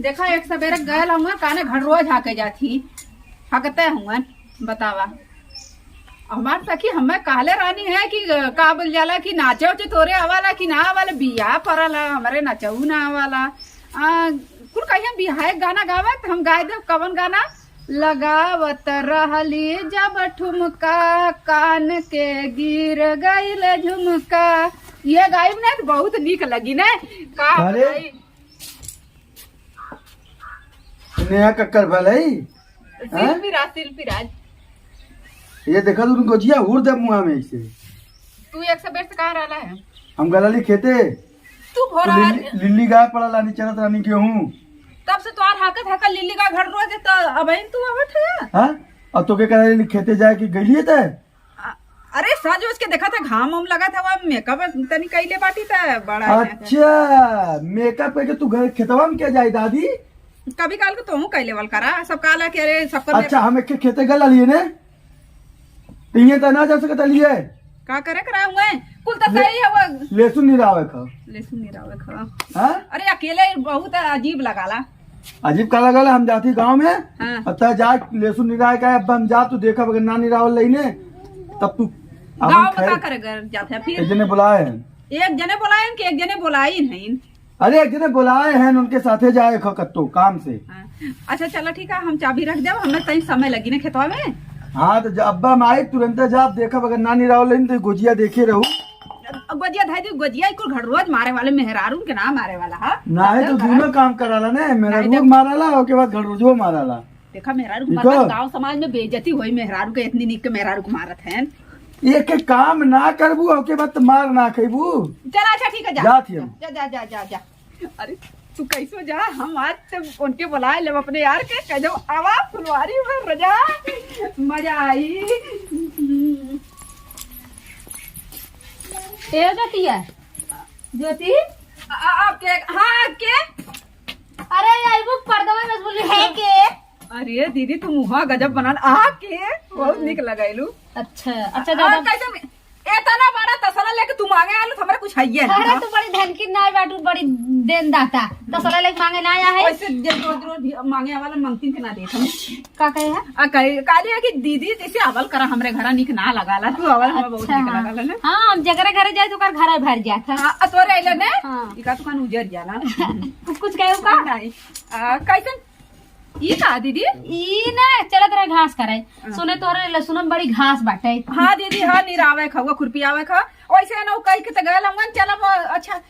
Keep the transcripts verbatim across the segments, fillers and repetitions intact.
देखा, एक सबेरे गयल हुआ, काने घर रोज हाके जात ही, हकते हुआ, बतावा। हमार सखी हमें कहले रहनी है कि का बोल जाला कि नाचे उचे तोरे आवाला कि ना आवाला, बियाह परल है, हमरे नचऊ ना आवाला। आ, कुल कहिया बियाह एक गाना गावे, तो हम गाय देब। कवन गाना? लगावत रहली जब ठुमका, कान के गिर गइल झुमका। ये गाइब ना तो बहुत नीक लगी ना। का अरे, बताई? नया कक्कर भल है? हाँ? शिल्पी राज, शिल्पी राज। ये देखा तू, उनको जिया हुर दे मुँह में ऐसे। तू एक सबेर से कहाँ रहला है? हम गलाली खेते। तू भोरा लिल्ली, लिल्ली गाय पड़ा लानी चलत रानी गेहूं। तब से तोहार हाकत हाकत लिल्ली गाय घर रोज है, तो अब इन तू आवत है? हाँ? और तो के कहे खेते जाए कि गइलिए ते? अ-, अरे, सज उज के देखा था, घाम उम लगा था, वह मेकअप तनी कइले बाटी था, बड़ा है। अच्छा, मेकअप करके तू घर खेतवा में क्या जाई दादी? कभी काल के तोहू कइले वाल करा, सब काला के, अरे, सबका अच्छा, मेकअप। हम एक खेते गल लिए ने, तो ये तो ना जा सकता लिए। का करे करा हुए? कुल तो ले-, सही है वो। लहसुन निरावे खा। लहसुन निरावे खा। हाँ? अरे, अकेले बहुत अजीब लगाला। अजीब का लगाला, हम जाती गाँव में, हाँ। अब तय जा लहसुन निराय का, अब हम जा, तू देखा, अगर ना निरावल लइने, तब तू, अब हम गाँव में खैर का करे कर जाते हैं फिर? एक जने बुलाए हैं। एक जने बुलाए हैं कि एक जने बुलाई नहीं? अरे, एक जने बुलाए हैं, उनके साथे जाए खा कत्तो काम से। हाँ। अच्छा, चलो ठीक है, हम चाबी रख देब, हमें तनी समय लगी ना खेतवा में। हाँ, तो ज-, अब्बा हम आए, तुरंते जाब, देखब, अगर ना निरावल लइने, तो गोजिया देखे रहू। अब गोजिया धाई दी, गोजिया कुल घर रोज मारे वाले मेहरारून के ना मारे वाला, हाँ? ना है तो दोनों काम कराला ने, मेहरारू माराला, ओके बाद घर रोजो माराला। देखा, मेहरारू के ठीक है। मरला गाँव समाज में बेइज्जती होई, मेहरारू के इतनी निक के मेहरारू के मारत हैं। एक एक काम ना करबू, ओके बाद तो मार ना खइबू। चल, अच्छा, ठीक है, जा। जात ही हम। जा, जा, जा, जा, जा। अरे, तू कैसो जा, हम आज तो उनके बुलाए लेब अपने यार के, कह दो, "आवा फुलवारी में रजा, मजा आई।" ए ज्योतिया, ज्योति? आ, आपके, हाँ, आपके? अरे, ये आइबू पर्दवा में बोली, है के? अरे दीदी, तू मुहा गजब बनाल। आ के बहुत निक लगैलू। अच्छा, अच्छा, आ, दादा। कैसे में-, एतना बड़ा तसला लेके तू मांगे आलू, तो हमरा कुछ हइये ना। अरे, तू बड़ी धनकी नाई बाटू, बड़ी देनदाता। तसला लेके मांगे ना आया है। वैसे जे रोज रोज भी मांगे वाला मंगतीन के ना देत हम। का कहे है? आ, कहे, कहली है कि दीदी जैसे अवल करा हमरे घरा निक ना लगाला, तू अवल हमें बहुत अच्छा, निक हाँ। लगाला ना। हाँ, हम जकरे घरे जाए तो ओकर घरा भर जात है। हाँ, आ तोरे अइले ने? हाँ। इका दुकान उजर जाला। तू कुछ कहे का? नहीं। आ, कैसन ई का दीदी? ई ना चलत रहे घास करे। हाँ। सुने तोहरे लहसुन में बड़ी घास बाटे। हाँ दीदी, हाँ, निरावे खा, वो खुरपी आवे खा। वैसे ना, उ कह के तो गए लंगन, चलब, अच्छा,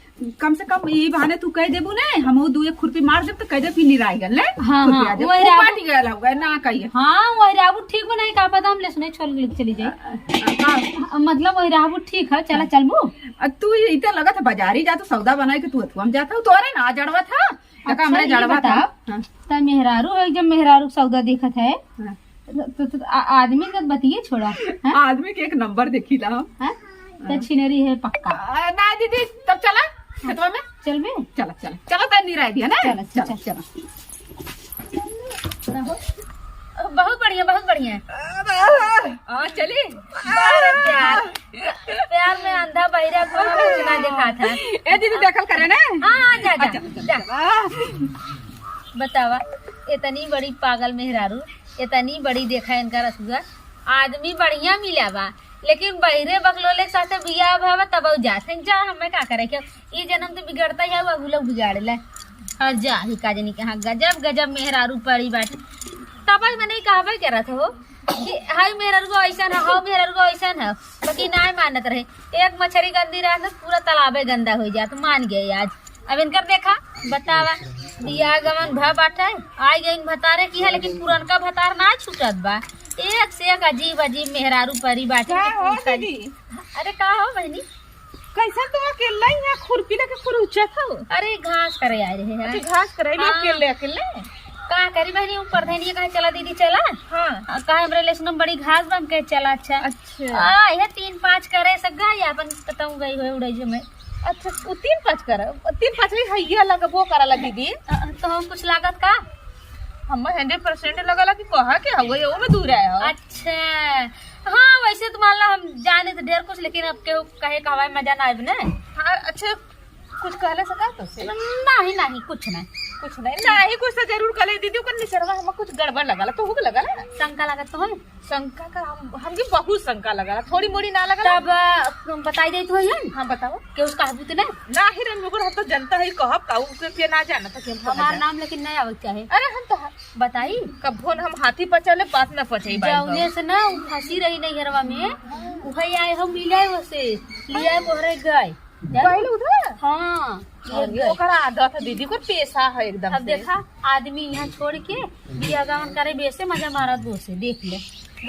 कम से कम ई बहाने तू कह देबू ने, हम दू एक खुरपी मार देब तो कह देब कि निराई गल ने। हाँ, खुरपी हाँ, आ जाए। वही उ राबू। पाटी गए लंगन, ना कहिए। हाँ, वही राबू ठीक बनाई, का पता हम लहसुन छोल के चली जाए। आ, आ, का? मतलब वही राबू ठीक है, चला चलबू। आ, तू ये इतना लगत है बाजारी जा तो सौदा बनाए के तू हथुआ में जाता हूँ, तोरे ना जड़वा था। तो का अच्छा, हमरे ई जड़वा बताओ, था? हाँ। त मेहरारू है, जब मेहरारू के सौदा देखत है, हाँ। तो, तो, तो आ-, आदमी के बतिये छोड़ा, हाँ? आदमी के एक नंबर देखी ला हम। हाँ? तो छिनरी है पक्का। आ, ना दीदी, तब चला खेतवा में। चलबे? चला, चला, चला, तैं निराय दिया ना। चला, चला, चला, चला। बहुत बढ़िया, बहुत बढ़िया। आ, चली। अरे प्यार, प्यार में अंधा बहिरा को कुछ ना दिखात है। ए दीदी, देखल करे ना। हाँ, हाँ, जा, जा, अच्छा, जा। बतावा, इतनी बड़ी पागल मेहरारू, इतनी बड़ी देखा इनका रसुआ, आदमी बढ़िया मिला बा, लेकिन बहिरे बकलोले के साथे बियाह भवा तब जात है। जा, हमें का करे के, ई जन्म तो बिगड़ता ही है, वो लोग बिगाड़ ले। और जा ही का जनी कहाँ गजब गजब मेहरारू पड़ी बाटे। तब मैं नहीं कहबे करत हो कि हाय मेहरारू को ऐसन है, हाउ मेहरारू को ऐसन है, बाकी नाय मानत रहे। एक मछरी गंदी रहत न, पूरा तालाबे गंदा हो जात, मान गए आज। अब इनकर देखा, बतावा, बियाह गमन भा बाटे, आई गई भतारे की है, लेकिन पुरनका भतार ना छूटत बा। एक से एक अजीब अजीब मेहरारू परी बाटे का कि हो पूछा दीदी? अरे का हो बहनी? कैसे तुम अकेला यहाँ खुरपी लेके खुरहुचत हो? अरे घास करे आए रहे हैं। अच्छा, घास करे, हाँ। अकेले, अकेले? का करी बहनी, ऊपर धनिया कहे चला दीदी चला। हाँ। आ, कहे हमरे लेसुन में बड़ी घास बा, हम कहे चला अच्छा। अच्छा। आ, ये तीन पाँच करे सगा, या अपन पतंग गई हुए उड़े जो में। अच्छा, वो तीन पाँच करे, तीन पाँच भी हैया लगबो करला दीदी। आ, तो हम कुछ लागत का? हम हंड्रेड परसेंट लगला कि कहा के हवे, वो में दूर आए हो। अच्छा। हाँ, वैसे तो मान ला हम जाने तो ढेर कुछ, लेकिन अब केहू कहे कहवाए मजा ना आवे ने। हाँ, अच्छा, कुछ कहले से का तो से? नहीं, नहीं, कुछ नहीं। कुछ नहीं, नाही कुछ तो जरूर कले दीदी, ओकर निसरवा हम कुछ गड़बड़ लगला, तो हुक लगला। शंका लागत तो है? शंका का हम, हमके बहुत शंका लगला, थोड़ी मोड़ी ना लगला। तब, अ, तुम बताई दे तो है? हाँ, बताओ। के उसका हबूत ना? नाही रे, मगर हम तो जनता है, कहब का, उनके के ना जाना था कि हम कहाँ हमार जाए। नाम लेकिन नहीं आवत चाहे। अरे हम तो ह-, बताई? कभो न हम हाथी पचले, बात ना पचे बाई जौने बाबू। से ना उ फंसी रही नैहरवा में, उहे आए हम मिले ओसे, लिया मोहरे गए। पहले उधर? हाँ, ये अरे, गए। ओकर आदत है दीदी, ओकर पेशा है एकदम अब से। देखा, आदमी यहाँ छोड़ के बिया गवन करे बेसे मजा मारत बोसे, देख ले।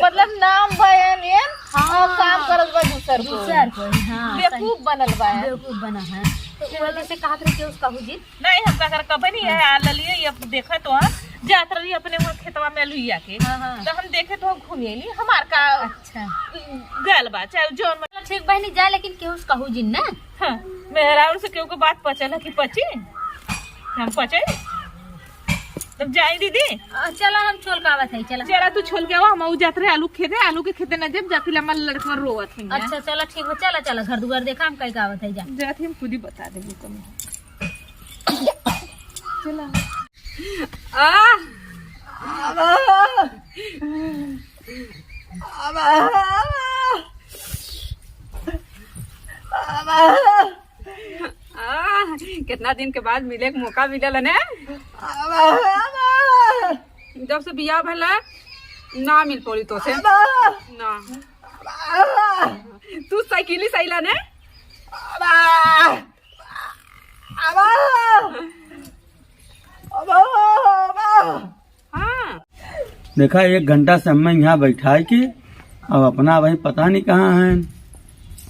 मतलब नाम बयान एन हाँ। और काम करत बा दूसर को। दूसर को, हाँ, बेवकूफ सही। बनल बा। बेवकूफ बना है। तो वो जैसे कहत रहे कि उसका हुजी नहीं, हम का कर कबे नहीं है, आ ललिए, ये अब देखा तो हम जात रही अपने वो खेतवा में लुइया के। हाँ, हाँ। तो हम देखे तो हम घूम अइली, हमार का अच्छा। गल बा, चाहे जौन मतलब ठीक बहनी जा, लेकिन केहू से कहू जिन ना। हाँ, मेहरारू से केहू के बात पचल है कि पची? हम पचे? तब जाई दीदी। आ, चला हम छोल का आवत है, चला। चला तू छोल के आवा, हम ऊ जात रहे आलू खेते, आलू के खेते न जब जाके हमार लड़कवा रोवत है। अच्छा, चला ठीक बा, चला, चला, घर दुआर देखा, हम कई का आवत है, जा। जात ही हम खुद ही बता देबो कम। चला। आ! आबा! आबा! आबा! आ, कितना दिन के बाद मिले के मौका मिलल है ने? आबा! आबा! जब से बियाह भला ना मिल पौली तो से। आबा! ना। आबा! तू साइकिल से अइला ने? आबा! आबा! आबा! आबा! हाँ। देखा, एक घंटा से हमें यहाँ बैठाए के, अब अपना भाई पता नहीं कहाँ हैं,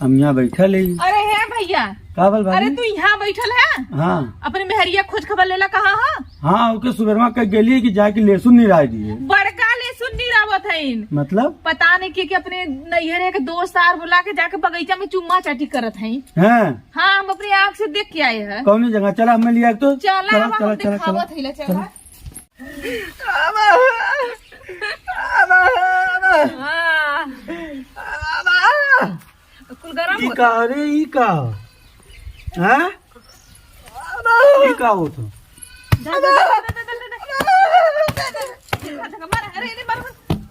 हम यहाँ बैठल ही। अरे हे भैया, का बोल भाभी? अरे तू यहाँ बैठल है? हाँ। अपने मेहरिया खोज खबर लेला कहाँ है? हाँ, ओके सुबेरवा कह गेली कि जाके लहसुन निराय दिए। बड़का लहसुन निरावत है इन। मतलब? पता नहीं के, के अपने नैहरे के दोस्त आर बुला के जाके बगीचा में चुम्मा चाटी करत हैं। हैं? हाँ, हम अपनी आँख से देख के आए हैं। कौनी जगह? चला, हमें लिया तो। चला, चला, अब हम चला, चला, दिखावत चला। है, चला। चला। आबा, आबा, आबा। हाँ। आबा। कुल गरम ई होता। का रे, ई का? हैं? आबा। ई का होत? जा, जा, जा, जा। अरे, इन्हें मारो।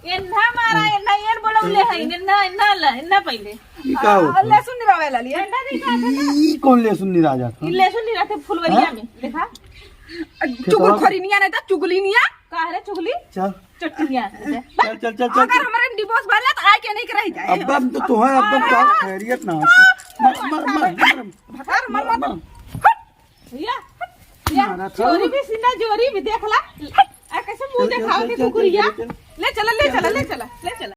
एन्हा मारा, एन्हा, एन बोलौले है, एन्हा, एन्हा ला, एन्हा पहिले। ई का होत? आ, लहसुन निरावे ला लिया। डंडा नहीं था, डंडा। ई, ई कौन लहसुन निरा जात? ई लहसुन निरा थे फुलवरिया हाँ? में, देखा? चुगलखोरी निया नहीं था, चुगली निया। का रे चुगली? चल। चट्टिया। चल, चल, चल, चल, अगर चल। हमारे divorce भरला तो आए के नहीं के रह जाए। अब हम तो तोहे, अब हम का अरे। खैरियत ना हो। मर, मर, मर, मर। भतार मर, मर। मर। हट। या, या, मारा था। जोरी भी सीना, जोरी भी देख ला। हट। आ, कैसे मुंह चल, चल, देखाओ चल, के चल, कुकुरिया? चल, चल, चल। ले चला, ले चला, ले चला, ले चला।